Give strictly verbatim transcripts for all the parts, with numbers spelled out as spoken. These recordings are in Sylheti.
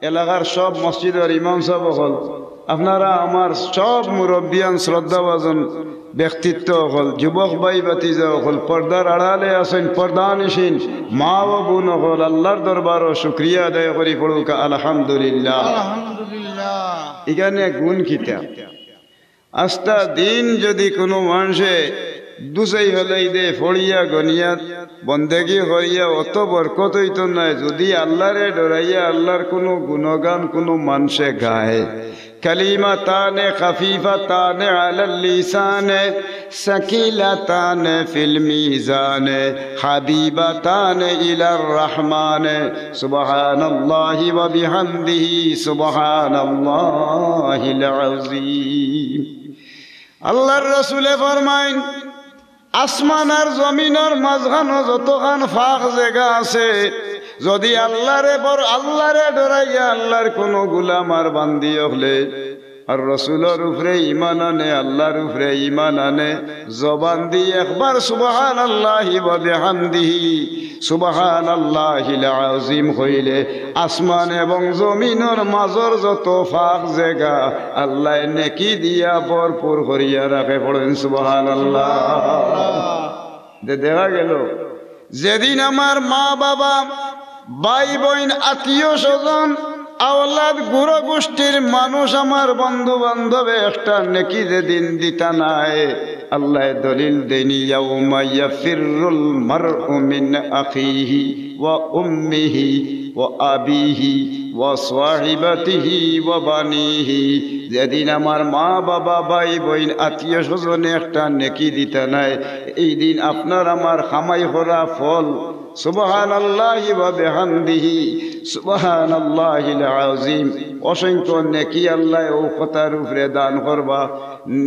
এলাকার সব মসজিদর ইমাম সাব অকল, আপনারা আমার সব মুরব্বিয়ান, শ্রদ্ধাভাজন ব্যক্তিত্ব অকল, যুবক ভাই ভাতিজা অকল, পর্দার আড়ালে আছইন, পর্দানিশীন মা ও বোন অকল, আল্লাহর দরবারো শুকরিয়া আদায় করি, পড়ুকা আলহামদুলিল্লাহ। আলহামদুলিল্লাহ। ইখানে গুণ কিতা? আস্তা দিন যুদি কুনু মানষে দুসাই হলাই দে, ফড়িয়া গনিয়া, বন্দেগি করিয়া অত বরকত অইতো নায়। যুদি আল্লারে ডরাইয়া আল্লার কুনু গুণগান কুনু মানষে গায়, كلمتان خفيفتان على اللسان ثقيلتان في الميزان حبيبتان إلى الرحمن سبحان الله وبحمده سبحان الله العظيم। আল্লার রসুলে ফরমাইন, আসমান আর জমিনর মাঝখানো যতখান ফাঁক জেগা আছে, যুদি আল্লারে বর-, আল্লারে ডরাইয়া আল্লার কুনু গুলাম আর বান্দি অকলে আর রসুলর উপরে ইমান আনে, আল্লার উপরে ইমান আনে, জবান দি একবার সুবহানাল্লাহি ওয়া বিহামদিহি, সুবহানাল্লাহিল আযীম কইলে আসমান এবং জমিনর মাজর যত ফাঁক জেগা আল্লায় নেকি দিয়া ভরপুর করিয়া রাখে। পড়ইন সুবহানাল্লাহ। দে-, দেখা গেল, যেদিন আমার মা বাবা, ভাই বইন, আত্মীয় স্বজন, আওলাদ, গুরু গোষ্ঠীর মানুষ, আমার বন্ধু বান্ধবে একটা নেকি যেদিন দিতা নায়, আল্লায় দলিল দেইন, يوم يفر المرء من أخيه وأمه وأبيه وصاحبته وبنيه। যেদিন আমার মা বাবা, ভাই বইন, আত্মীয় স্বজনে একটা নেকি দিতা নায়, এই দিন আপনার আমার কামাই করা ফল, সুবহানাল্লাহি ওয়া বিহামদিহি, সুবহানাল্লাহিল আযীম, অসংখ্য নেকি আল্লায় অউ কথার উপরে দান করবা।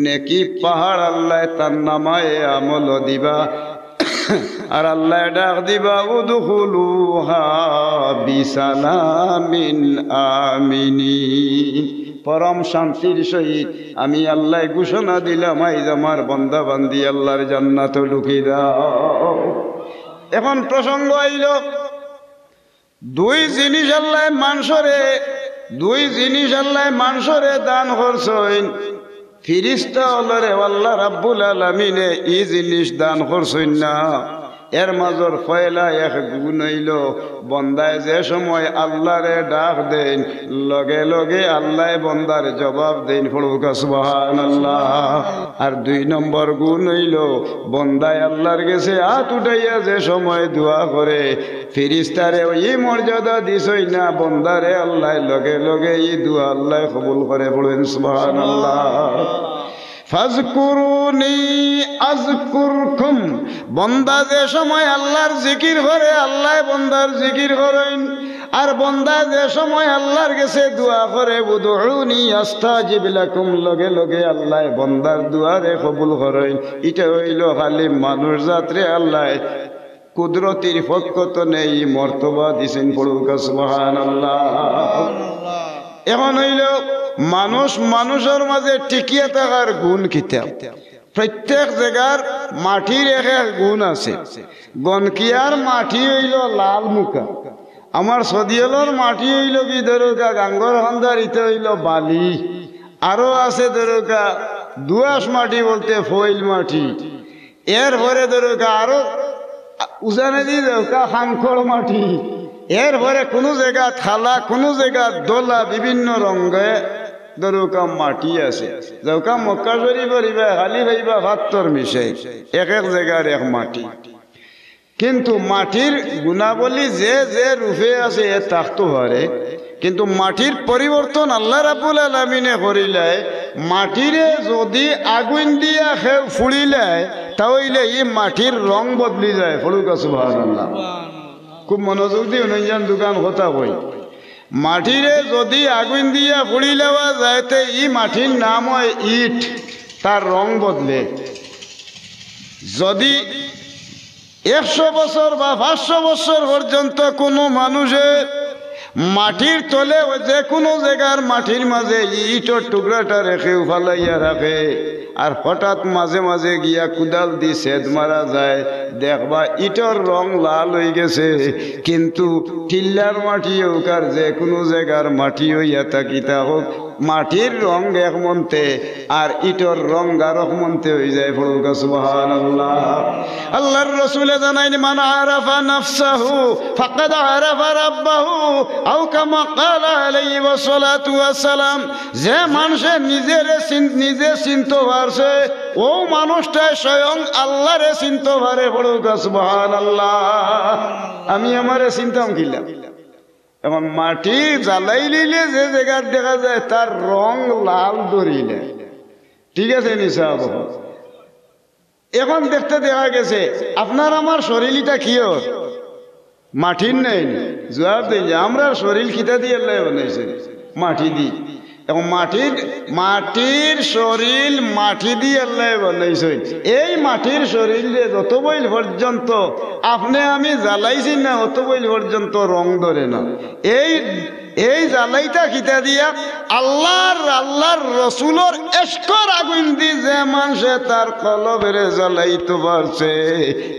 নেকি পাহাড় আল্লায় তার নামায়ে আমল দিবা। আর আল্লায় ডাক দিবা, ادخلوها بسلام آمنين। পরম শান্তির সহিত আমি আল্লায় ঘোষণা দিলাম, আইজ আমার বন্দা বান্দি আল্লার জান্নাতো ঢুকি দাও। এখন প্রসঙ্গ আইল, দুই জিনিস আল্লায় মানষরে, দুই জিনিস আল্লায় মানষরে দান করছইন। ফিরিস্তা অকলরে আল্লাহ রাব্বুল আলামিনে ই জিনিস দান করছইন না। এর মাজর পয়লা এক গুণ অইল, বন্দায় যে সময় আল্লারে ডাক দেইন, লগে লগে আল্লায় বন্দার জবাব দেইন। পড়ুকা সুবহানাল্লাহ। আর দুই নম্বর গুণ অইল, বন্দায় আল্লার গেছে আত উঠাইয়া যে সময় দোয়া করে, ফিরিস্তারে ই মর্যাদা দিছইন না, বন্দারে আল্লায় লগে লগে ই দোয়া আল্লায় কবুল করে। পড়ইন সুবহানাল্লাহ। ফাজকুরুনি আযকুরকুম। বন্দা যে সময় আল্লার জিকির করে, আল্লায় বন্দার জিকির করইন। আর বন্দা যে সময় আল্লার গেছে দোয়া করে, উদউনি আস্তাজিব লাকুম, লগে লগে আল্লায় বন্দার দোয়ারে কবুল করইন। ইটা অইল খালি মানুষ জাতরে আল্লায় কুদরতির পক্ষ তনে ই মর্তবা দিছইন। পড়ুকা সুবহানাল্লাহ। এখন অইল মানুষ মানুষর মাজে টিকিয়া থাকার গুণ কিতা? প্রত্যেক জাগার মাটির এক এক গুণ আছে। গনকিয়ার মাটি অইল লাল মুকা। আমার সদিয়লর মাটি অইল কি ধরুকা গাঙ্গর হন্দার, ইতা অইল বালি। আরো আছে ধরুকা দুয়াশ মাটি বলতে ফইল মাটি। এর পরে ধরুকা আরো উজানে দি ধরুকা হাংকড় মাটি। এর পরে কুনু জাগাত খালা, কুনু জাগাত দলা, বিভিন্ন রঙে ধরুকা মাটি আছে। ধরুকা মক্কা শরীফর ইবায় খালি পাইবা পাত্থর মিশাই, এক এক জাগার এক মাটি। কিন্তু মাটির গুণাবলী যে যে রূপে আছে এ থাকতো পারে, কিন্তু মাটির পরিবর্তন আল্লাহ রাব্বুল আলামিনে করিলায়। মাটিরে যুদি আগুইন দিয়া কেউ ফুড়িলায়, তা অইলে ই মাটির রং বদলি যায়। পড়ুকা সুবহানাল্লাহ। খুব মনোযোগ দি হুনইন যান দুখান কথা কই। মাটিরে যুদি আগুইন দিয়া ফুড়িলাওয়া যায়, তে ই মাটির নাম অয় ইট, তার রং বদলে। যুদি একশো বছর বা পাঁচশো বছর পর্যন্ত কুনু মানুষে মাটির তলে যে কুনু জাগার মাটির মাজে ইটর টুকরাটারে কেউ ফালাইয়া রাখে, আর হঠাৎ মাজে মাজে গিয়া কুদাল দি ছেদ মারা যায়, দেখবা ইটর রং লাল অইগেছে, কিন্তু টিল্লার মাটি অউক আর যেকুনু জাগার মাটি অইয়া তা কিতা অউক, মাটির রং এক মন্তে আর ইটর রং আরক মন্তে অইযায়। পড়উক্কা সুবহানাল্লাহ। আল্লার রসুলে জানাইন, "মান আরাফা নাফসাহু ফাকাদ আরাফা রাব্বাহু, আও কামা ক্বালা আলাইহি ওয়াসসালাতু ওয়াসসালাম।" যে মানষে নিজেরে চিন-, নিজে চিনতো পারছে, অউ মানুষটায় স্বয়ং আল্লারে চিনতো পারে। পড়উক্কা সুবহানাল্লাহ। আমি আমারে চিনতাম কিলা? এখন মাটি জ্বালাইলিলে যে জাগাত দেখা যায় তার রং লাল ধরিলে, ঠিক আছে নি সাব? এখন দেখতে দেখা গেছে আপনার আমার শরীল ইটা কিওর? মাটির নায় নি? জুয়াব দেইন যে আমরার শরীল কিতা দি আল্লায় বানাইছে? মাটি দি। এখন মাটির, মাটির শরীল মাটি দি আল্লায় বানাইছে। এই মাটির শরীলরে যত বইল পর্যন্ত আপনে আমি জ্বালাইছি না, অত বইল পর্যন্ত রং ধরে না। এই, এই জ্বালাইতা কিতা দিয়া? আল্লার, আল্লার রসুলর ইশকর আগুইন দি যে মানষে তার কলবরে জ্বালাইতো পারছে।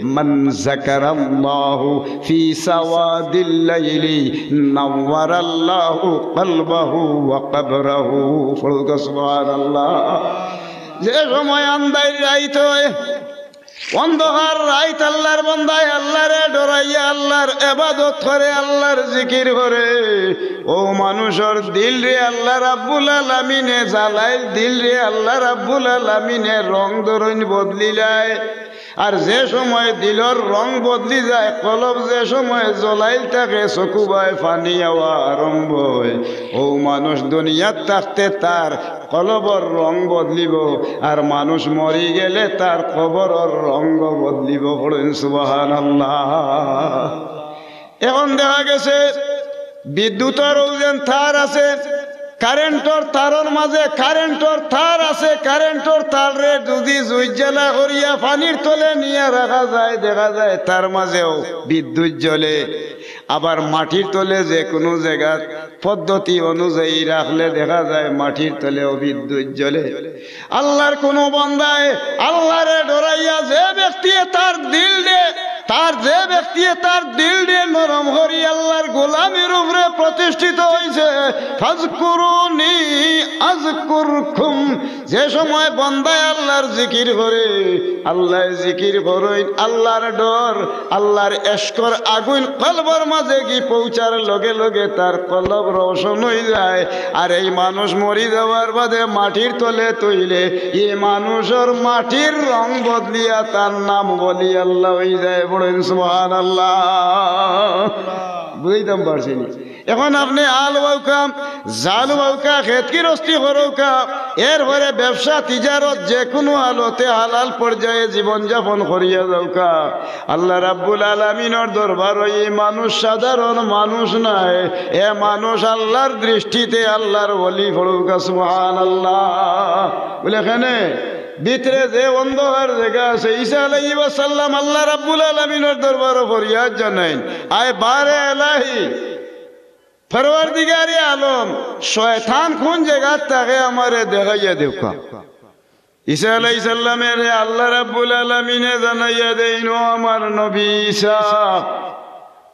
মান যাকারাল্লাহু ফি সাওয়াদিল লাইলি নাওয়ারাল্লাহু কলবাহু ওয়া কবরাহু। পড়উক্কা সুবহানাল্লাহ। যে সময় আন্দাইর রাইত অয়, অন্ধকার রাইত, আল্লার বন্দায় আল্লারে ডরাইয়া আল্লার এবাদত করে, আল্লার জিকির করে, অউ মানুষর দিলরে আল্লা রাব্বুল আলামিনে জ্বালাইল, দিলরে আল্লা রাব্বুল আলামিনে রং ধরইন বদলিলায়। আর যে সময় দিলর রং বদলি যায়, কলব যে সময় জ্বলাইল থাকে, চকুবায় পানি আওয়া আরম্ভ অয়, অউ মানুষ দুনিয়াত থাকতে তার কলবর রং বদলিবো, আর মানুষ মরি গেলে তার কবরর রং বদলিবো। পড়ইন সুবহানাল্লাহ। এখন দেখা গেছে বিদ্যুতর অউ যেন তার আছে, কারেন্টর তারর মাঝে, কারেন্টর তার আছে, কারেন্টর তাররে যুদি জুইজ্বালা করিয়া পানির তলে নিয়া রাখা যায়, দেখা যায় তার মাঝেও বিদ্যুৎ জ্বলে। আবার মাটির তলে যেকুনু জাগাত পদ্ধতি অনুযায়ী রাখলে দেখা যায় মাটির তলেও বিদ্যুৎ জ্বলে। আল্লার কুনু বন্দায় আল্লারে ডরাইয়া যে ব্যক্তিয়ে তার দিলরে, তার যে ব্যক্তিয়ে তার দিলরে নরম করি আল্লার গোলামির উপরে প্রতিষ্ঠিত অইছে, ফাজকুরুনি আজকুরকুম, যে সময় বন্দায় আল্লার জিকির করে, আল্লায় জিকির করইন, আল্লার ডর, আল্লার ইশকর আগুইন কলবর মাঝে গি পৌঁছার লগে লগে তার কলব রোশন অইযায়। আর এই মানুষ মরি যাওয়ার বাদে মাটির তলে থইলে ই মানুষর মাটির রং বদলিয়া তার নাম ওলি আল্লা অইযায়। পড়ইন সুবহানাল্লাহ। বুঝাইতাম পারছি নি? এখন আপনে আল অউক্কা, জাল অউক্কা, খেত গিরস্তি করউক্কা, এরপরে ব্যবসা তিজারত, যেকুনু হালতে হালাল পর্যায়ে জীবন যাপন করিয়া যাউক্কা, আল্লা রাব্বুল আলামিনর দরবারো ই মানুষ সাধারণ মানুষ নায়, এ মানুষ আল্লার দৃষ্টিতে আল্লার ওলি। পড়উক্কা সুবহানাল্লাহ। বুলে, কেনে ভিতরে যে অন্ধকার জাগা আছে, ঈসা আলাইহিস সালাম আল্লা রাব্বুল আলামিনর দরবারো ফরিয়াদ জানাইন, আয় বারে এলাহি, পরওয়ারদিগারে আলম, শয়তান কুন জাগাত থাকে আমারে দেখাইয়া দেউক্কা। ঈসা আলাইহিস সালামরে আল্লা রাব্বুল আলামিনে জানাইয়া দেইন, ও আমার নবী ঈসা,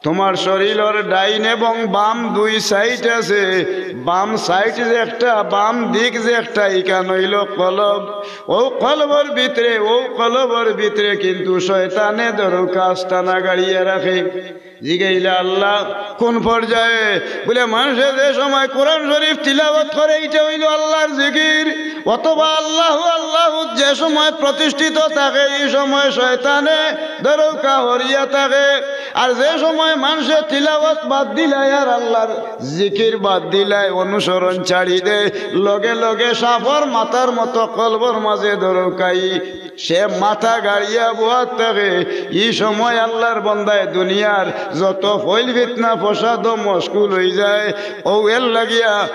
তুমার শরীলর ডাইন এবং বাম দুই সাইড আছে। বাম সাইড যে একটা, বাম দিক যে একটা, ইখান অইলো কলব। অউ কলবর ভিতরে, অউ কলবর ভিতরে কিন্তু শয়তানে ধরউক্কা আস্তানা গাড়িয়া রাখে। জিগাইলা, আল্লা, কুন পর্যায়ে? বুলে, মানষে যে সময় কোরআন শরিফ তিলাওয়াত করে, ইটা অইলো আল্লার জিকির। অথবা আল্লাহু আল্লাহু যে সময় প্রতিষ্ঠিত থাকে, ই সময় শয়তানে ধরউক্কা হরিয়া থাকে। আর যে সময় মানষে তিলাওয়াত বাদ দিলায় আর আল্লার জিকির বাদ দিলায়, অনুসরণ ছাড়ি দেয়, লগে লগে সাপর মাথার মতো কলবর মাঝে ধরউক্কা ই সে মাথা গাড়িয়া বওয়াত থাকে। ই সময় আল্লার বন্দায় দুনিয়ার যত ফইল ফিতনা ফসাদো মশগুল অইযায়। অউ এর লাগিয়া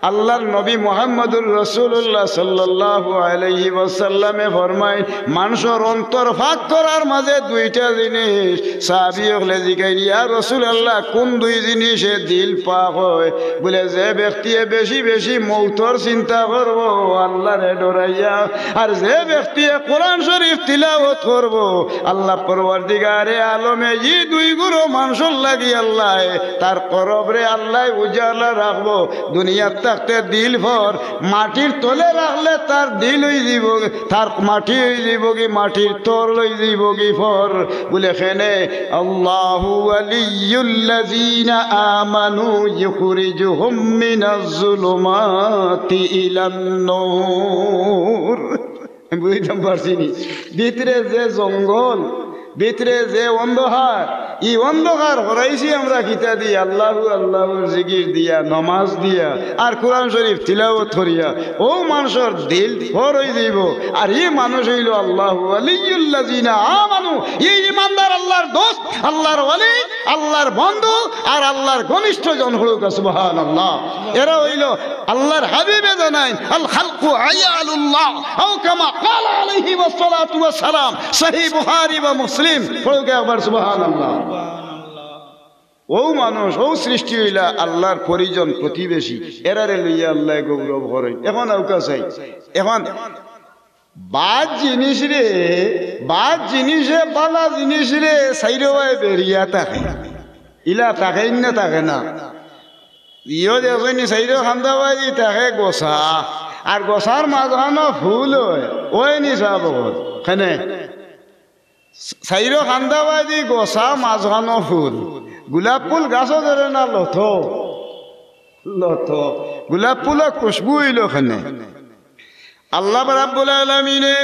আল্লাহর নবী মুহাম্মদুর রাসূলুল্লাহ সাল্লাল্লাহু আলাইহি ওয়াসাল্লামে ফরমাইন, মানষর অন্তর পাক করার মাঝে দুইটা জিনিস। সাহাবী অকলে জিকাইন, "ইয়া রাসূলুল্লাহ, কুন দুই জিনিসে দিল পাক অয়?" বুলে, "যে ব্যক্তিয়ে বেশি বেশি মউতর চিন্তা করবো আল্লাহরে ডরাইয়া, আর যে ব্যক্তিয়ে কোরআন শরীফ তিলাওয়াত করবো, আল্লাহ পরওয়ারদিগারে আলমে ই দুই গুরু মানষর লাগি আল্লায় তার কবররে আল্লায় উজালা রাখবো।" দুনিয়াত থাকতে দিল ফর, মাটির তলে রাখলে তার দিল অইযিবো, তার মাটি অইযিবোগি, মাটির তল অইযিবোগি ফর। বুলে কেনে, "আল্লাহু ওয়ালিয়্যুল্লাযীনা আমানু ইউখরিজুহুম মিনাজ যুলুমাতি ইলান নূর।" আমি বুঝাইতাম পারছি নি? ভিতরে যে জঙ্গল, ভিতরে যে অন্ধকার, ই অন্ধকার হরাইছি আমরা কিতা দি? আল্লাহু আল্লাহর জিকির দিয়া, নমাজ দিয়া, আর কোরআন শরীফ তিলাওয়াত করিয়া। অউ মানষর দিল ফর অইযিবো। আর ই মানুষ অইলো আল্লাহু ওয়ালিয়্যুল্লাযীনা আমানু, ই ইমানদার, আল্লাহর দোস্ত, আল্লাহর ওয়ালি, আল্লাহর বন্ধু, আর আল্লাহর ঘনিষ্ঠ জন। পড়ুক্কা সুবহানাল্লাহ। এরা অইলো আল্লাহর হাবিবে জানাইন, "আল খালকু আয়ালুল্লাহ", আও কামা ক্বালা আলাইহি ওয়াসসালাতু ওয়াসসালাম। সহিহ বুখারী বা মুসলিম। পড়ুক্কা একবার সুবহানাল্লাহ। অউ মানুষ, অউ সৃষ্টি অইলা আল্লাহর পরিজন, প্রতিবেশী, এরারে লইয়া আল্লায় গৌরব করইন। এখন আউক্কা চাই, এখন বাদ জিনিসরে, বাদ জিনিসে বালা জিনিসরে চাইরোবায় বেড়িয়া থাকে। ইলা থাকে না, থাকে না? ইয়ো দেখছইন নি, চাইরো কান্দাবায়দি থাকে গছা, আর গছার মাঝখানো ফুল অয়, অয় নি সাব অকল? কেনে? চাইরো কান্দাবায়দি গছা, মাঝখানো ফুল। গোলাপ ফুল গাছো ধরে না, লতো? লতো। গোলাপ ফুলো খুশবু অইলো কেনে? আল্লাহ রাব্বুল আলামিনে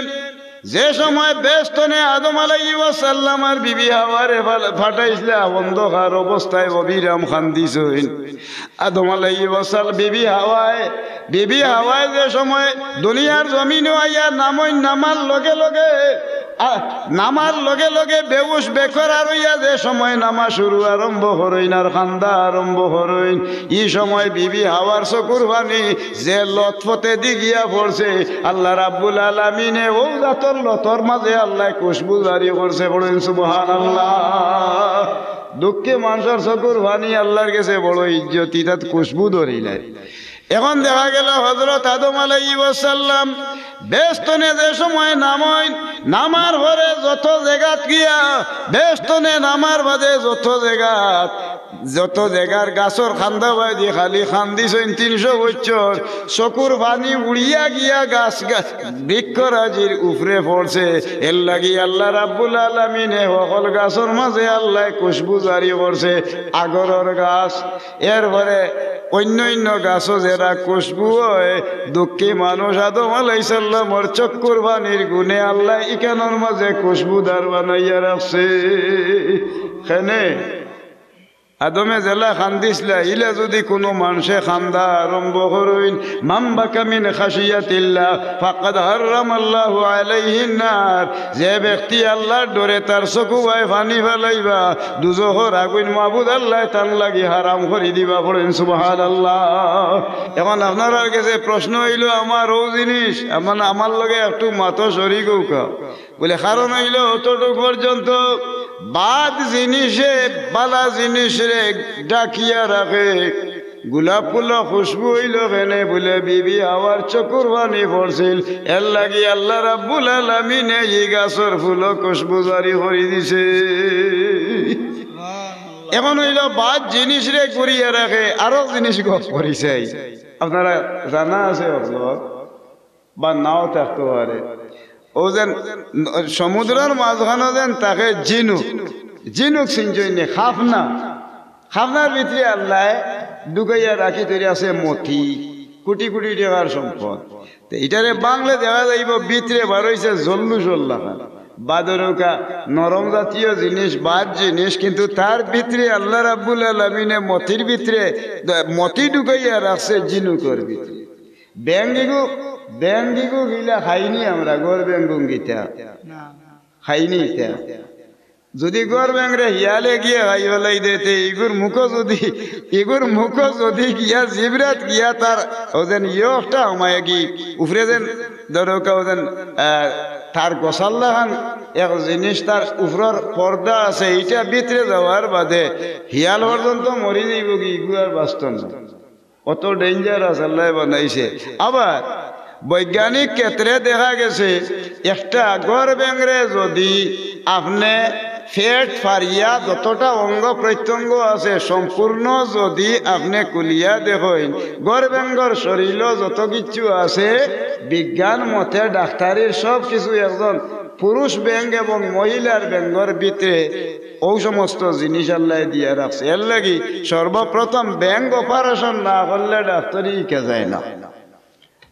যে সময় বেহেশতনে আদম আলাইহিস সালাম আর বিবি হাওয়ারে ফাল-, ফাটাইছলা, অন্ধকার অবস্থায় অবিরাম কান্দিছইন। আদম আলাইহিস সালাম, বিবি হাওয়ায়, বিবি হাওয়ায় যে সময় দুনিয়ার জমিনো আইয়া নামইন, নামার লগে লগে, আ, নামার লগে লগে বেহুশ বেকরার অইয়া যে সময় নামা শুরু আরম্ভ করইন আর কান্দা আরম্ভ করইন, ই সময় বিবি হাওয়ার চকুর পানি যে লতফতেদি গিয়া পড়ছে, আল্লাহ রাব্বুল আলামিনে অউ জাতর লতর মাঝে আল্লায় খুশবু জারি করছে। পড়ইন সুবহানাল্লাহ। দুঃখী মানষর চকুর পানি আল্লাহর গেছে বড় ইজ্জত, ইতাত খুশবু ধরিলায়। এখন দেখা গেল হযরত আদম আলাইহিস সালাম বেহেশতনে যে সময় নামইন, নামার পরে যত জাগাত গিয়া, বেহেশতনে নামার বাদে যত জাগাত, যত জাগার গাছর কান্দাবায়দি খালি কান্দিছইন তিনশো বছর, চকুর পানি উড়িয়া গিয়া গাছ, গাছ, বৃক্ষরাজির উপরে পড়ছে। এরলাগি আল্লাহ রাব্বুল আলামিনে হকল গাছর মাঝে আল্লায় খুশবু জারি করছে। আগরর গাছ, এরপরে অইন্য অইন্য গাছো যেরা খুশবু অয়, দুঃখী মানুষ আদম আলাইহিস সালামর চকুর পানির গুণে আল্লায় ইখানর মাঝে খুশবুদার বানাইয়া রাখছে। কেনে? আদমে যেলা কান্দিছলা, ইলা যুদি কুনু মানষে কান্দা আরম্ভ করইন, মান বাকা মিন খাশিয়াতিল্লাহ ফাকাদ হাররামাল্লাহু আলাইহিন নার, যে ব্যক্তি আল্লাহর ডরে তার চকুবায় পানি ফালাইবা, দুজখর আগুইন মাবুদ আল্লায় তান লাগি হারাম করি দিবা। পড়ইন সুবহানাল্লাহ। এখন আপনারার গেছে প্রশ্ন অইলো, আমার অউ জিনিস, আমার, আমার লগে একটু মাতো শরিক অউক্কা। বুলে, কারণ অইলো অতটুক পর্যন্ত বাদ জিনিসে বালা জিনিসরে ঢাকিয়া রাখে। গোলাপ ফুলো খুশবু অইলো কেনে? বুলে, বিবি হাওয়ার চকুর পানি পড়ছিল, এরলাগি আল্লাহ রাব্বুল আলামিনে ই গাছর ফুলো খুশবু জারি করি দিছে। এখন অইলো বাদ জিনিসরে ঘুরিয়া রাখে, আরো জিনিস গপ করি চাই। আপনারা জানা আছে অকলর? বা নাও থাকতে পারে। অউ যেন সমুদ্রর মাঝখানো যেন থাকে ঝিনুক, ঝিনুক চিনছইন নি, খাফনা, খাফনার ভিতরে আল্লায় ঢুকাইয়া রাখি তৈরি আছে মতি, কোটি কোটি টেকার সম্পদ। তে ইটারে ভাংলে দেখা যাইবো ভিতরে বার অইছে জল্লু জল্লাখান। বাদরকা নরম জাতীয় জিনিস, বাদ জিনিস, কিন্তু তার ভিতরে আল্লাহ রাব্বুল আলামিনে মতির ভিতরে, মতি ঢুকাইয়া রাখছে ঝিনুকর ভিতরে। ব্যাঙ ইগু, ব্যাঙ ইগু গিলা খাইনি আমরা, ঘর ব্যাঙ গিতা। না। খাইনি ইতা। যদি ঘর ব্যাঙরে হিয়ালে গিয়া খাই ফেলাই দেতে, ইগুর মুখো যদি, ইগুর মুখো যদি গিয়া জিবরাত গিয়া তার ওজেন ইয়ো একটা হামায় গি, উপরে যেন ধরো কেউ যেন, আহ, তার গোসাল্লাখান এক জিনিস, তার উপরর পর্দা আছে, ইটা ভিতরে যাওয়ার বাদে হিয়াল পর্যন্ত মরি যাইব গি, ইগু আর বাঁচত না। অত dangerous আল্লায় বানাইছে। আবার বৈজ্ঞানিক ক্ষেত্রে দেখা গেছে, একটা ঘর ব্যাঙরে যদি আপনে পেট ফারিয়া যতটা অঙ্গ প্রত্যঙ্গ আছে সম্পূর্ণ যদি আপনে খুলিয়া দেখইন, ঘর ব্যাঙর শরীরও যত কিছু আছে, বিজ্ঞান মতে ডাক্তারির সব কিছু একজন পুরুষ ব্যাঙ এবং মহিলার ব্যাঙর ভিতরে অউ সমস্ত জিনিস আল্লায় দিয়া রাখছে। এর লাগি সর্বপ্রথম ব্যাঙ operation না করলে ডাক্তারি হিকা যায় না।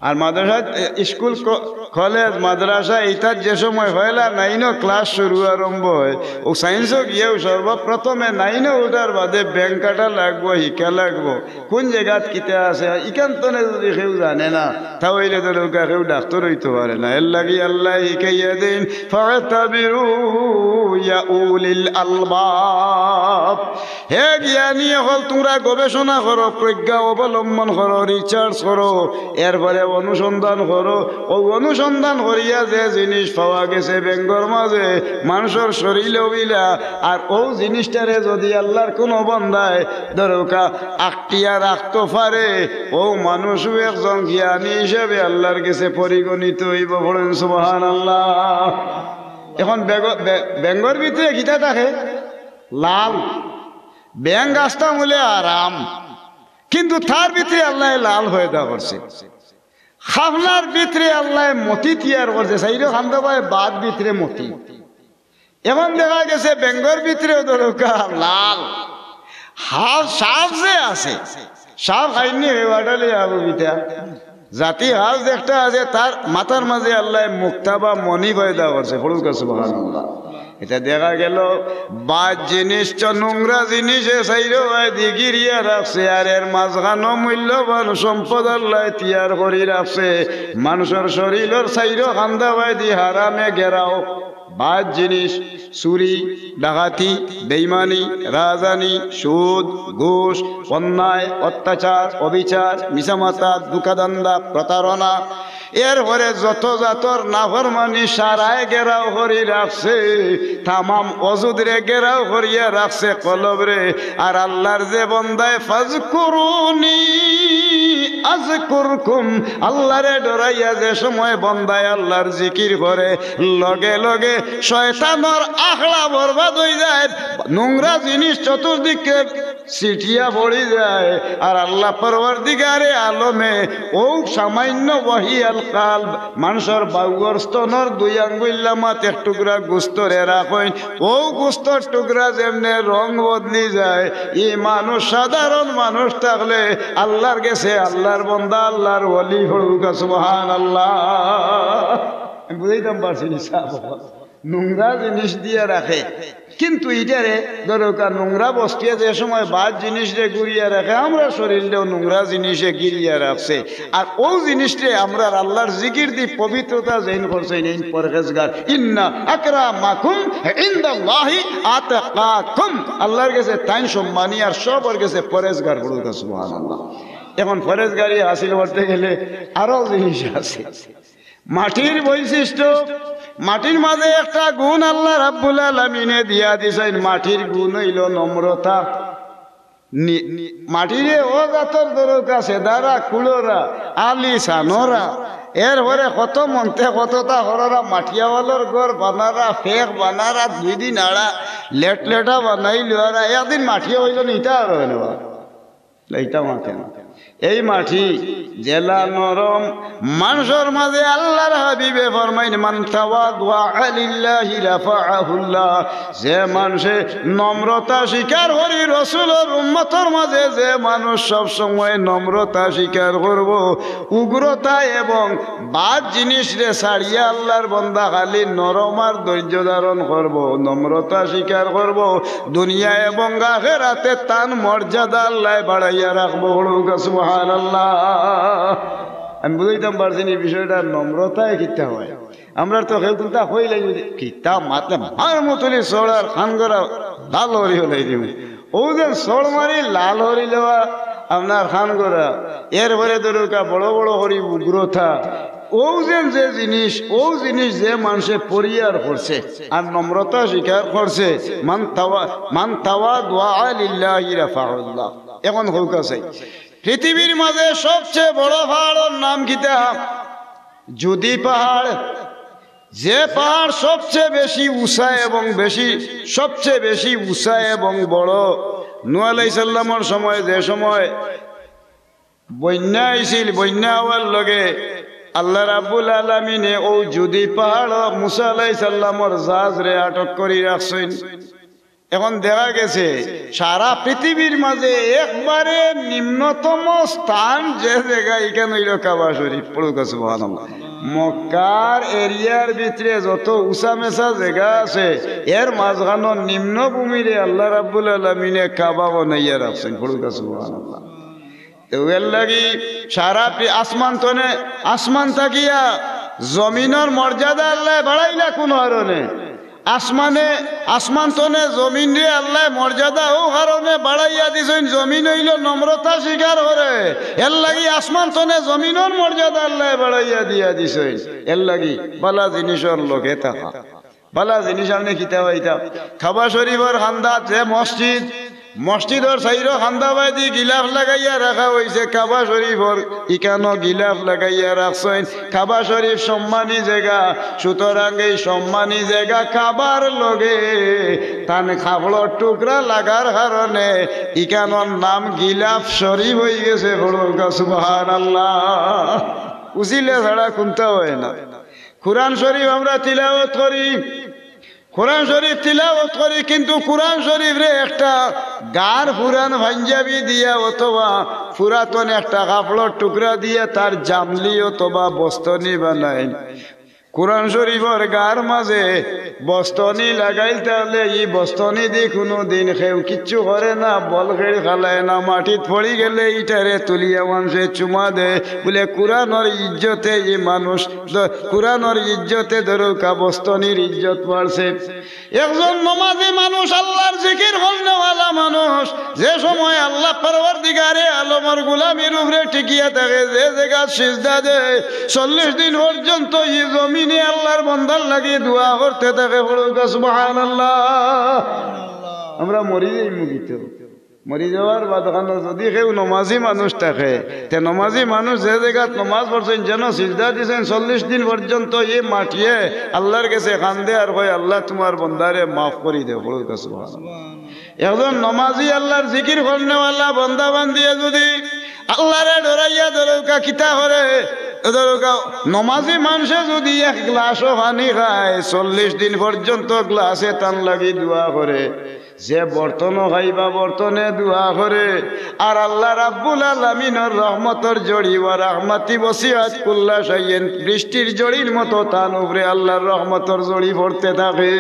আর মাদ্রাসা, এ, স্কুল, ক-, কলেজ, মাদ্রাসা, ইতার যে সময় পয়লা নাইনও ক্লাস শুরু আরম্ভ হয়, অউ সায়েন্সও গিয়াও সর্বপ্রথমে নাইনও উঠার বাদে ব্যাঙ কাটা লাগবো, হিকা লাগবো, কোন জাগাত কিতা আছে, ইখান তনে যদি কেউ জানে না, তা অইলে তো নৌকা কেউ ডাক্তার অইতো পারে না। এর লাগি আল্লায় হিকাইয়া দেইন, "ফাতাবিরু ইয়া উলিল আলবাব।" হে জ্ঞানী অকল, তুমরা গবেষণা করো, প্রজ্ঞা অবলম্বন করো, research করো, এরপরে অনুসন্ধান করো। অউ অনুসন্ধান করিয়া যে জিনিস পাওয়া গেছে ব্যাঙর মাঝে, মানষর শরীরও অইলা, আর অউ জিনিসটারে যদি আল্লার কুনু বান্দায় ধরউক্কা আটিয়া রাখতো পারে, অউ মানুষও একজন জ্ঞানী হিসাবে আল্লার গেছে পরিগণিত অইবো। পড়ইন সুবহানাল্লাহ। এখন ব্যাঙ-, ব্যাঙ-, ব্যাঙর ভিতরে কিতা থাকে? লাল। ব্যাঙ গাছটা মূলে আরাম, কিন্তু তার ভিতরে আল্লায় লাল পয়দা করছে। খাফনার ভিতরে আল্লায় মতি তৈয়ার করছে, চাইরো কান্দা বায় বাদ ভিতরে মতি। এখন দেখা গেছে ব্যাঙর ভিতরেও ধরউক্কা লাল। হাফ সাফ যে আছে, সাফ খাইনি হয়ে বাটালে যাবো বিটা। জাতি হাফ একটা আছে, তার মাথার মাঝে আল্লায় মুক্তা বা মণি পয়দা করছে। পড়ুক্কা সুবহানাল্লাহ। ইটা দেখা গেল বাদ জিনিস তো নোংরা জিনিসে চাইরো বায়দি গিরিয়া রাখছে, আর এর মাঝখানো মূল্যবান সম্পদ আল্লায় তৈয়ার করি রাখছে। মানষর শরীরর চাইরো কান্দা বায়দি হারামে ঘেরাও। বাদ জিনিস, চুরি, ডাকাতি, বেইমানি, রাজানি, সুদ, ঘুষ, অন্যায়, অত্যাচার, অবিচার, মিছা মাতা, ধুকাধান্দা, প্রতারণা, এরপরে যত জাতর নাফরমানি সারায় ঘেরাও করি রাখছে, তামাম অজুদরে ঘেরাও করিয়া রাখছে কলবরে। আর আল্লার যে বন্দায় "ফাজকুরুনি আজকুরকুম", আল্লারে ডরাইয়া যে সময় বন্দায় আল্লার জিকির করে, লগে লগে শয়তানর আখড়া বরবাদ অই যায়, নোংরা জিনিস চতুর্দিকে ছিটিয়া পড়ি যায়। আর আল্লা পরওয়ারদিগারে আলমে অউ সামান্য ওয়াহিয়াল কালব, মানষর বাউর স্তনর দুই আঙ্গুইল লামাত এক টুকরা গুস্তরে রাখইন, অউ গুস্তর টুকরা যেমনে রং বদলি যায়, ই মানুষ সাধারণ মানুষ থাকলে আল্লার গেছে আল্লার বন্দা, আল্লার ওলি। পড়ুক্কা সুবহানাল্লাহ। আমি বুঝাইতাম পারছি নি সাব? নোংরা জিনিস দিয়া রাখে, কিন্তু ইটারে ধরউক্কা নোংরা বস্তুয়ে যে সময় বাদ জিনিসরে ঘুরিয়া রাখে, আমরার শরীররেও নোংরা জিনিসে ঘিরিয়া রাখছে। আর অউ জিনিসরে আমরার আল্লার জিকির দি পবিত্রতা যেইন করছে, এইন পরহেজগার। ইন্না আকরামাকুম ইনদাল্লাহি আতকাকুম। আল্লার গেছে তাইন সম্মানী আর সবর গেছে পরহেজগার। পড়ুক্কা সুবহানাল্লাহ। এখন পরহেজগারি হাসিল করতে গেলে আরো জিনিস আছে। মাটির বৈশিষ্ট্য, মাটির মাঝে একটা গুণ আল্লা রাব্বুল আলামিনে দিয়া দিছইন। মাটির গুণ অইলো নম্রতা। নি-, মাটিরে অউ জাতর ধরউক্কা সেদারা, কুড়রা, আলি সানরা, এরপরে কত মন্তে কততা কররা, মাটিয়াওয়ালর ঘর বানারা, ফেক বানারা, দুই দিন আড়া লেটলেটা বানাইলরা, একদিন মাটিয়া অইলো নি, ইতা আর অয় না বা। এইটা মাঠে না। এই মাটি যেলা নরম, মানষর মাঝে আল্লার হাবিবে ফরমাইন, "মান তাওয়াদা লিল্লাহি রাফাআহুল্লাহ।" যে মানষে নম্রতা স্বীকার করি, রসুলর উম্মতর মাঝে যে মানুষ সব সময় নম্রতা স্বীকার করবো, উগ্রতা এবং বাদ জিনিসরে ছাড়িয়া আল্লার বন্দা খালি নরম আর ধৈর্য ধারণ করবো, নম্রতা স্বীকার করবো, দুনিয়া এবং আখেরাতে তান মর্যাদা আল্লায় বাড়াইয়া রাখবো। পড়ুক্কা সুবহানাল্লাহ। আমি বুঝাইতাম পারছি নি বিষয়টা, নম্রতায় কিতা হয়। আমরা তো কেউ কুনতা কইলে যদি কিতা মাতলে মার মতলি চড়ার খান করা লাল হরি হলাই দিব। ও যে চড় মারি লাল হরি লওয়া আপনার খান করা, এরপরে ধরুকা বড় বড় করি উগ্রতা, ও যে যে জিনিস, ও জিনিস যে মানুষে পরিহার করছে আর নম্রতা স্বীকার করছে, মান তাওয়া-, মান তাওয়াদুআ লিল্লাহি রাফাহুল্লাহ। এখন হোক আছে, পৃথিবীর মাঝে সবচেয়ে বড় পাহাড়র নাম কিতা? জুদি পাহাড়। যে পাহাড় সবচেয়ে বেশি উঁচা এবং বেশি, সবচেয়ে বেশি উঁচা এবং বড়। নূহ আলাইহিস সালামর সময়, যে সময় বন্যা আইছিল, বন্যা হওয়ার লগে আল্লাহ রাব্বুল আলামিনে ও জুদি পাহাড় মুসা আলাইহিস সালামর জাহাজরে আটক করি রাখছইন। এখন দেখা গেছে সারা পৃথিবীর মাঝে একবারে নিম্নতম স্থান যে জায়গা, ইখান হইল কাবা শরীফ। পড়ুকা সুবহানাল্লাহ। মক্কার এরিয়ার ভিতরে যত উঁচা মেচা জায়গা আছে, এর মাঝখানো নিম্ন ভূমিরে আল্লাহ রাব্বুল আলামিনে কাবা বানাইয়া রাখছেন। পড়ুকা সুবহানাল্লাহ। তো এর লাগি সারা পৃ-, আসমান তনে, আসমান থাকিয়া জমিনর মর্যাদা আল্লাহ বাড়াইলা কোন কারণে? আসমানে, আসমান তনে জমিনরে আল্লাহ মর্যাদা ও কারণে বাড়াইয়া দিছইন। জমিন হইল নম্রতা স্বীকার করে, এর লাগি আসমান তনে জমিনর মর্যাদা আল্লাহ বাড়াইয়া দিয়া দিছইন। এর লাগি বালা জিনিসর লগে থাকা। বালা জিনিস আপনি কিতা পাইতা? কাবা শরীফর কান্দাত যে মসজিদ, মসজিদর চাইরো কান্দা বায়দি গিলাফ লাগাইয়া রাখা হইছে। কাবা শরীফর ইকানো গিলাফ লাগাইয়া রাখছইন। কাবা শরীফ সম্মানী জায়গা, সুতরাং এই সম্মানী জায়গা কাবার লগে তান কাপড়র টুকরা লাগার কারণে ইকানোর নাম গিলাফ শরীফ হই গেছে। পড়ুকা সুবহানাল্লাহ। উজিলে ছাড়া কুনতা হয় না। কোরআন শরীফ আমরা তিলাওয়াত করি, কোরআন শরীফ তিলাওয়াত করি, কিন্তু কোরআন শরীফরে একটা গার পুরান পাঞ্জাবি দিয়া অথবা পুরাতন একটা কাপড়র টুকরা দিয়া তার জামলি অথবা বস্তনি বানাইন। কোরআন শরীফর গার মাঝে বস্তনি লাগাইল, তাহলে ই বস্তনি দি কুনু দিন কেউ কিচ্ছু করে না, বল খেল খেলায় না, মাটিত পড়ি গেলে ইটারে তুলিয়া মানষে চুমা দেয়। বুলে কোরআনর ইজ্জতে ই মানুষ, দ-, কোরআনর ইজ্জতে ধরুকা বস্তনির ইজ্জত বাড়ছে। একজন নমাজি মানুষ, আল্লাহর জিকির করনেওয়ালা মানুষ, যে সময় আল্লাহ পরওয়ারদিগারে আলমর গোলামির উপরে টিকিয়া থাকে, যে জাগাত সিজদা দেয়, চল্লিশ দিন পর্যন্ত ই জমিনে আল্লাহর বন্দার লাগি দোয়া করতে থাকে। পড়ুকা সুবহানাল্লাহ। আমরা মরি যাইমু কিতা? মরি যাওয়ার বাদ খানো যদি কেউ নমাজি মানুষ থাকে, তে নমাজি মানুষ যে জাগাত নমাজ পড়ছইন, যেন সিজদা দিছইন, চল্লিশ দিন পর্যন্ত ই মাটিয়ে আল্লাহর গেছে কান্দে আর কয়, "আল্লাহ, তুমার বন্দারে মাফ করি দেও।" পড়ুকা সুবহানাল্লাহ। একজন নমাজি আল্লাহর জিকির করনেওয়ালা বন্দা বান্দিয়ে যদি আল্লাহরে ডরাইয়া ধরুকা কিতা করে, ধরুকা নমাজি মানষে যদি এক গ্লাসও পানি খায়, চল্লিশ দিন পর্যন্ত গ্লাসে তান লাগি দোয়া করে। যে বর্তনও খাইবা, বর্তনে দোয়া করে। আর আল্লাহ রাব্বুল আলামিনর রহমতর জড়ি, ওয়া রাহমাতি ওয়াসিআত কুল্লা শাইইন, বৃষ্টির জড়ির মতো তান উপরে আল্লাহর রহমতর জড়ি পড়তে থাকে।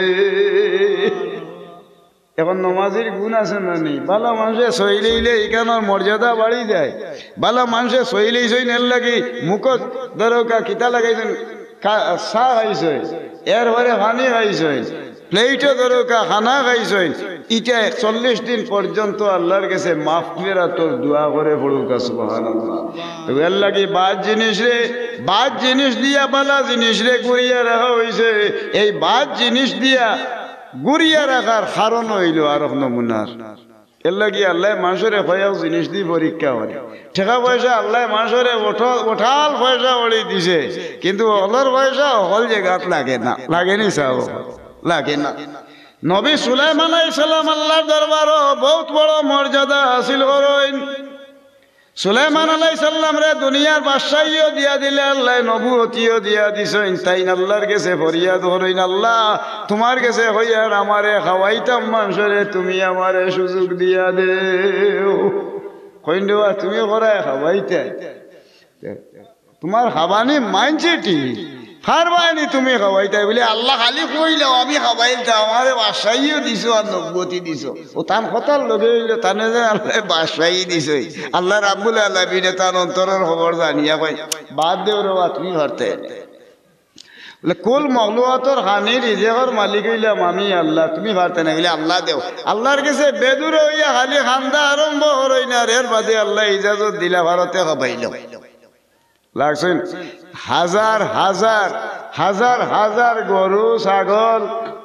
এখন নমাজির গুণ আছে না নি? বালা মানষে সইলেইলে ইকানোর মর্যাদা বাড়ি যায়। বালা মানষে সইলেইছইন, এর লাগি মুখো ধরুকা কিতা লাগাইছইন, কা-, চা খাইছইন, এরপরে পানি খাইছইন, প্লেটো ধরুকা খানা খাইছইন, ইটা চল্লিশ দিন পর্যন্ত আল্লাহর গেছে মাফ ফেরাতর দোয়া করে। পড়ুকা সুবহানাল্লাহ। তো এর লাগি বাদ জিনিসরে, বাদ জিনিস দিয়া বালা জিনিসরে ঘুরিয়া রাখা হইছে। এই বাদ জিনিস দিয়া ঘুরিয়া রাখার কারণ হইল আরক নমুনার। এর লাগি আল্লাহ মানষরে কয়েক জিনিস দি পরীক্ষা করে। টেকা পয়সা আল্লাহ মানষরে ওঠ-, ওঠাল পয়সা ওড়ি দিছে, কিন্তু অকলর পয়সা অকল জাগাত লাগে না, লাগেনি সাব? লাগে না। নবী সুলাইমান আলাইহিস সালাম আল্লাহর দরবারও বহুত বড় মর্যাদা হাসিল করইন। সুলাইমান আলাইহিস সালামরে দুনিয়ার বাদশাইও দিয়া দিলে, আল্লাহ নবুয়তিও দিয়া দিছইন। তাইন আল্লাহর গেছে ফরিয়াদ করইন, "আল্লাহ, তুমার গেছে কইয়ার আমারে খাওয়াইতাম মানষরে, তুমি আমারে সুযোগ দিয়া দেও।" কইন, "দেওয়া তুমি করায় খাওয়াইতায়, তুমার খাবানি মানষে টি পারবায়নি তুমি খাওয়াইতায়? বুলে, "আল্লাহ খালি কইলাও, আমি খাওয়াইতাম, আমারে বাদশাইও দিছো আর নবুয়তি দিছো।" অউ তান কথার লগে অইলো, তানে যে আল্লায় বাদশাই দিছইন, আল্লাহ রাব্বুল আলামিনে তান অন্তরর খবর জানিয়া কইন, "বাদ দেও রে বা, তুমি পারতায় নায়।" বুলে, "কুল মখলুকাতর খানি রিজেকর মালিক অইলাম আমি আল্লাহ, তুমি পারতায় নায়।" বুলে, "আল্লাহ দেও।" আল্লাহর গেছে বেদুরে অইয়া খালি কান্দা আরম্ভ করইন, আর এর বাদে আল্লায় ইজাজত দিলা, পারতে খাবাইলো। লাগছইন হাজার হাজার, হাজার হাজার গরু, ছাগল,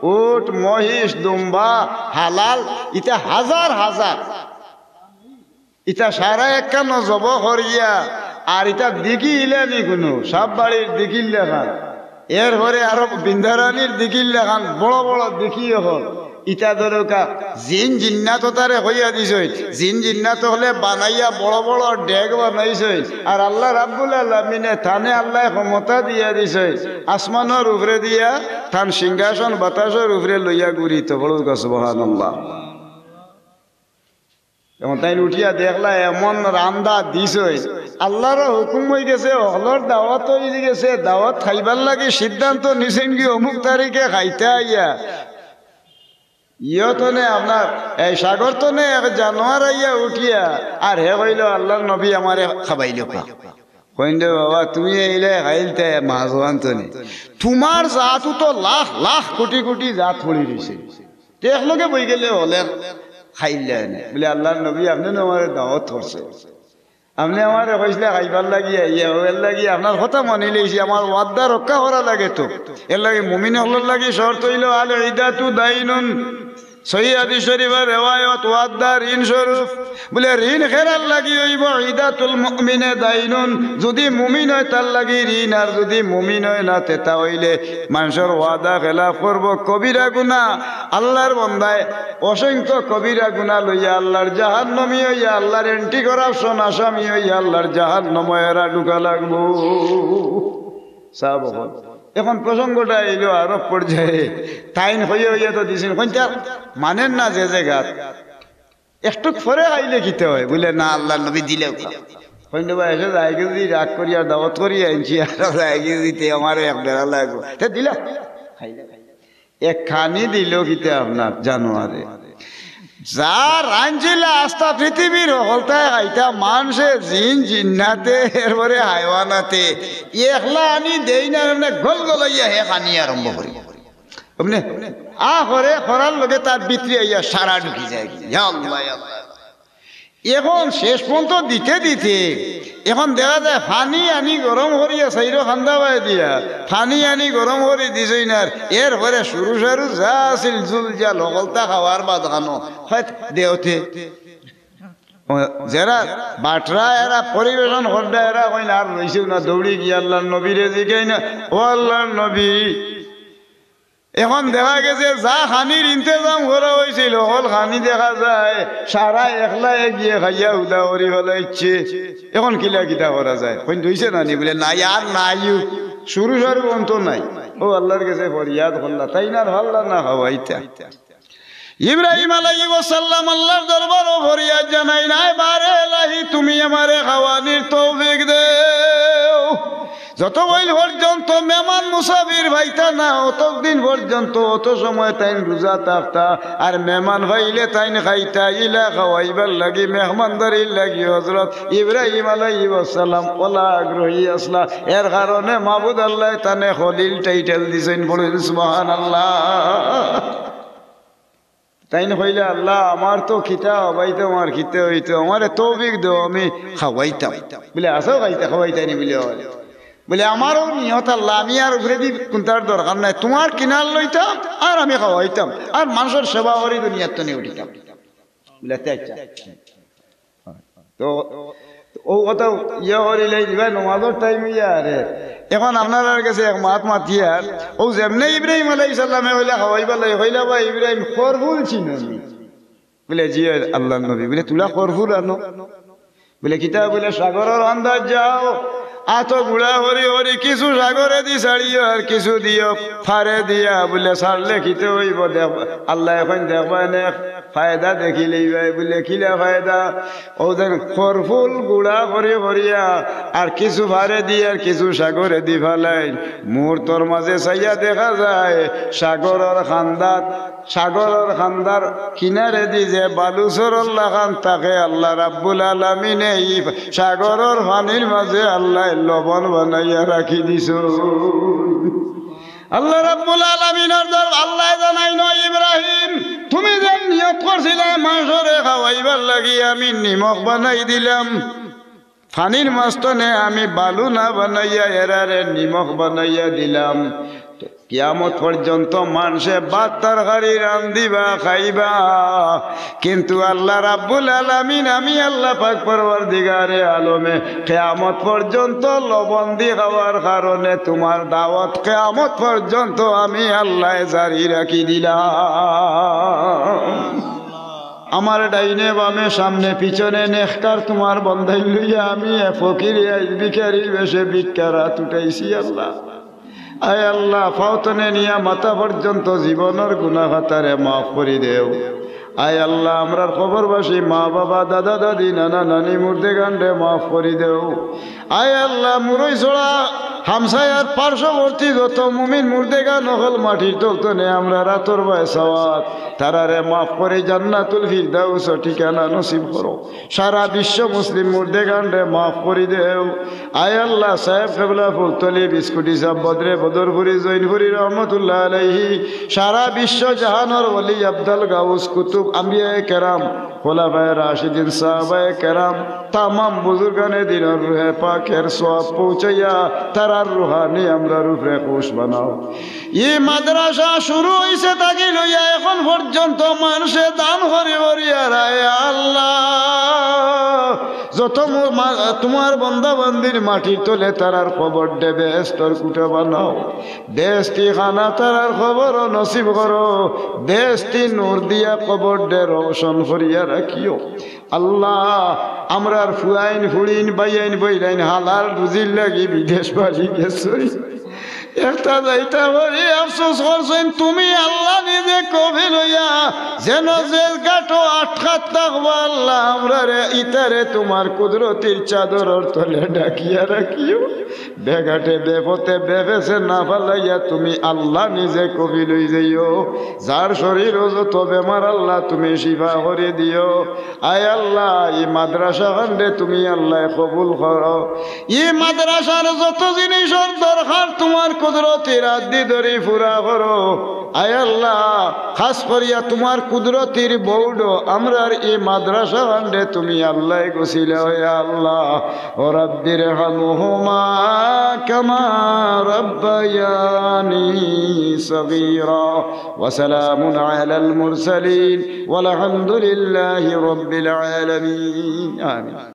উট, মহিষ, দুম্বা, হালাল, ইতা হাজার হাজার। ইতা সারা একখানো জব করিয়া, আর ইতা দিকি ইলানি কুনু সাপ বাড়ির দিকির লাখান, এরপরে আরো বিন্দারানির দিকির লাখান, বড় বড় দিকি অকল। ইতা ধরুকা, জিন জিন্নাত তারে কইয়া দিছইন, জিন জিন্নাত অকলে বানাইয়া বড় বড় ডেগ বানাইছইন। আর আল্লাহ রাব্বুল আলামিনে তানে আল্লায় ক্ষমতা দিয়া দিছইন, আসমানর উপরে দিয়া তান সিংহাসন বাতাসর উপরে লইয়া ঘুরিত। বলুক্কা সুবহানাল্লাহ। এখন তাইন উঠিয়া দেখলা এমন রান্দা দিছইন, আল্লাহর হুকুম অইগেছে, অকলর দাওয়াত অইগেছে, দাওয়াত খাইবার লাগি সিদ্ধান্ত নিছইন কি অমুক তারিখে খাইতা আইয়া। ইয়ো তনে আপনার এই সাগর তনে এক জানোয়ার আইয়া উঠিয়া, আর হে কইলো, "আল্লাহর নবী আমারে খাবাইলো কা।" কইন দে, "বাবা, তুমি এইলে খাইলতে মাঝওয়ান তনে, তুমার জাতও তো লাখ লাখ কোটি কোটি জাত পড়ি রইছে, তে একলগে বই গেলে অইলে খাইলে নে।" বুলে, "আল্লাহর নবী, আপনে নু আমারে দাওয়াত করছে, আপনে আমারে কইছলা খাইবার লাগি আইয়া, অউ এর লাগি আপনার কথা মানিলাইছি, আমার ওয়াদা রক্ষা করা লাগে তো। এর লাগি মুমিন অকলর লাগি শর্ত অইলো, আল ইদাতু দাইনুন।" সহি হাদিস শরীফর রেওয়ায়ত, ওয়াদা ঋণ স্বরূপ। বুলে, ঋণ কেরার লাগি অইবো, ইদাতুল মুমিনে দাইনুন, যুদি মুমিন অয় তার লাগি ঋণ, আর যুদি মুমিন অয় না, তে তা অইলে মানষর ওয়াদা খেলাফ করবো, কবিরা গুনা। আল্লাহর বন্দায় অসংখ্য কবিরা গুনা লইয়া আল্লাহর জাহান্নামী অইয়া, আল্লাহর অ্যান্টি করাপশন আসামি অইয়া আল্লাহর জাহান্নামো এরা ঢুকা লাগবো। সাব অকল। এখন প্রসঙ্গটা আইলো আরব পর্যায়ে, তাইন কইয়া কইয়া তো দিছইন, কইন তা মানের না যে জাগাত। একটুক পরে আইলে কিতা অয়? বুলে, "না, আল্লাহর নবী দিলেও খাও।" কইন, "বা এসে যায় গি যুদি রাগ করি আর দাওয়াত করি আনছি, আর যায় গি যুদি তে আমারে এক বেড়া লাগবো।" তে দিলা, খাইলা, খাইলা। এক খানি দিল কিতা আপনার জানোয়ারে। যা রানছিলা আস্তা পৃথিবীর হকলতায় খাইতা, মানষে, জিন জিন্নাতে, এরপরে হায়ওয়ানাতে, একলা আনি দেই না, মানে গল গলাইয়া হে খানি আরম্ভ করি। আপনে আ করে করার লগে তার ভিতরে আইয়া সারা ঢুকি যায়। ইয়া আল্লাহ, ইয়া আল্লাহ। এখন শেষ পর্যন্ত দিতে দিতে এখন দেখা যায় পানি আনি গরম করিয়া চাইরো কান্দা বায় দিয়া, পানি আনি গরম করি দিছইন। আর এরপরে শুরু শুরু যা আছিল জুলজাল হকলতা খাওয়ার বাদ খানো হয় দেওতে। ও, যেরা বাটরা এরা পরিবেশন কররা এরা কইন আর রইছেও না, দৌড়ি গিয়া আল্লাহর নবীরে জিগাইন, "ও আল্লাহর নবী, এখন দেখা গেছে যা খানির ইন্তেজাম করা অইছিল, হকল খানি দেখা যায় সারা একলায় গিয়া খাইয়া হুদা করি ফালাইছে। এখন কিলা কিতা করা যায়?" কইন, "রইছে না নি?" বুলে, "নাই, আর নাই, শুরু শুরু অন্ত নাই।" ও আল্লাহর গেছে ফরিয়াদ করলা, তাইন আর পারলা না খাওয়াইতা। ইব্রাহিম আলাইহিস সালাম আল্লাহর দরবারো ফরিয়াদ জানাইন, "আয় বারে এলাহি, তুমি আমারে খাওয়ানির তৌফিক দেও।" যতদিন পর্যন্ত মেহমান মুসাফির পাইতা না, অতদিন পর্যন্ত অত সময় তাইন রোজা থাকতা। আর মেহমান পাইলে তাইন খাইতা। ইলা খাওয়াইবার লাগি, মেহমানদারির লাগি হজরত ইব্রাহিম আলাইহিস সালাম অলা আগ্রহী আছলা। এর কারণে মাবুদ আল্লায় তানে খলিল টাইটেল দিছইন। পড়ইন সুবহানাল্লাহ। তাইন কইলা, "আল্লাহ, আমার তো কিতা খাওয়াইতাম আর কিতা অইতো, আমারে তৌফিক দেও, আমি খাওয়াইতাম।" বুলে, "আচ্ছা, খাইতা, খাওয়াইতায় নি?" বুলে, "অয়।" বুলে, "আমারও নিয়ত আল্লাহ, আমি আর উপরেদি কুন্তার দরকার নাই, তুমার কিনার লইতাম আর আমি খাওয়াইতাম, আর মানষর সেবা করি দুনিয়াত তনে উঠিতাম।" বুলে, "আচ্ছা, আচ্ছা।" তো অউ কথা ইয়া করিলাই দিবা, নমাজর টাইম অইয়া আরে। এখন আপনারার গেছে এক মাত মাতিয়ার, অউ যেমনে ইব্রাহিম আলাইহিস সালামে কইলা খাওয়াইবার লাগি, কইলা, "বা ইব্রাহিম, খরফুল চিনো নি?" বুলে, "জি অয় আল্লাহর নবী।" বুলে, "তুলা খরফুল আনো।" বুলে, "কিতা?" বুলে, "সাগরর আন্দাজ যাও, আতো গুড়া করি করি কিছু সাগরে দি ছাড়িও আর কিছু দিও, ফারে দিয়া বুলে ছাড়লে কিতা অইবো দেখবা, আল্লায় কইন দেখবায় নে, ফায়দা দেখিলাইবায়। বুলে কিলা ফায়দা? অউ যেন খরফুল গুড়া করি করিয়া আর কিছু ফারে দি আর কিছু সাগরে দি ফালাইন। মুহূর্তর মাঝে চাইয়া দেখা যায় সাগরর কান্দাত, সাগরর কান্দার কিনারে দি যে বালুচরর লাখান থাকে, আল্লাহ রাব্বুল আলামিনে ই সাগরর পানির মাঝে আল্লায় লবণ বানাইয়া রাখি দিছইন। আল্লাহ রাব্বুল আলামিনর দর-, আল্লায় জানাইন, "ও ইব্রাহিম, তুমি যে নিয়ত করছিলায় মানষরে খাওয়াইবার লাগি, আমি নিমখ বানাই দিলাম। পানির মাঝখানে আমি বালু না বানাইয়া এরারে নিমখ বানাইয়া দিলাম। কিয়ামত পর্যন্ত মানষে ভাত তরকারি রান্ধিবা, খাইবা।" কিন্তু আল্লাহ রাব্বুল আলামিন, আমি আল্লাহ পাক পরওয়ারদিগারে আলমে কিয়ামত পর্যন্ত লবণ দি খাওয়ার কারণে তুমার দাওয়াত কিয়ামত পর্যন্ত আমি আল্লায় জারি রাখি দিলাম। আমার ডাইনে বামে সামনে পিছনে নেককার তুমার বন্দাইন লইয়া আমি এ ফকিরে আইজ ভিখারির বেশে ভিক্ষার আত উঠাইছি আল্লাহ। আয় আল্লাহ, পাও তনে নিয়া মাথা পর্যন্ত জীবনর গুনা খাতারে মাফ করি দেও। আয় আল্লাহ, আমরার কবরবাসী মা বাবা, দাদা দাদি, নানা নানি, মুর্দেগানরে মাফ করি দেও। আয় আল্লাহ, মুরইছড়া হামসায়ার পার্শ্ববর্তী যত মুমিন মুর্দেগান অকল মাটির তল তনে আমরার আতর বায় সওয়াত, তারারে মাফ করি জান্নাতুল ফিরদাউস ঠিকানা নসিব করো। সারা বিশ্ব মুসলিম মুর্দেগানরে মাফ করি দেও। আয় আল্লাহ, সাহেব কেবলা ফুলতলি, বিস্কুটি সাহেব, বদরে বদরপুরি, জৈনপুরি রহমতুল্লাহ আলাইহি, সারা বিশ্ব জাহানর ওলি, আব্দাল গাউস, কুতুব, আম্বিয়ায়ে কেরাম, খোলাফায়ে রাশিদিন, সাহাবায়ে কেরাম, তামাম বুজুর্গানে দিনর রুহে পাকের সওয়াব পৌঁছাইয়া তারার রুহানি আমরার উপরে খুশ বানাও। ই মাদ্রাসা শুরু অইছে থাকি লইয়া এখন পর্যন্ত মানষে দান করি করি আর আয় আল্লাহ, যত মু-, মা-, তুমার বন্দা বান্দির মাটির তলে তারার কবররে বেহেস্তর কুটা বানাও, বেহেস্তি খানা তারার কবরো নসিব করো, বেহেস্তি নূর দিয়া কবররে রোশন করিয়া রাখিও। আল্লাহ, আমরার ফুয়াইন, ফুড়িন, বাইয়াইন, বইরাইন হালাল রুজির লাগি বিদেশ বাড়ি গেছইন। একটা যাইতা করি আফসোস করছইন, তুমি আল্লাহ নিজে কফিল অইয়া যেন যে গাটো আটকাত থাকবা আল্লাহ, আমরারে ইতারে তুমার কুদরতির চাদরর তলে ঢাকিয়া রাখিও। বেঘাটে, বেপথে, বেফেসে না ফালাইয়া তুমি আল্লাহ নিজে কফিল অই যাইও। যার শরীরো যত বেমার আল্লাহ তুমি শিফা করি দিও। আয় আল্লাহ, ই মাদ্রাসা খানরে তুমি আল্লাহ কবুল করো। ই মাদ্রাসার যত জিনিসর দরকার তুমার কুদরতি রাদ্দি ধরি পুরা করো। আয় আল্লাহ, খাস করিয়া তুমার কুদরতির বউডো আমরার ই মাদ্রাসা খানরে তুমি আল্লাহ গুছিলা অইয়া আল্লাহ। ও রাব্বির হামহুমা কামা রাব্বায়ানি সগীরা। ওয়া সালামুন আলাল মুরসালিন ওয়ালহামদুলিল্লাহি রাব্বিল আলামিন। আমিন।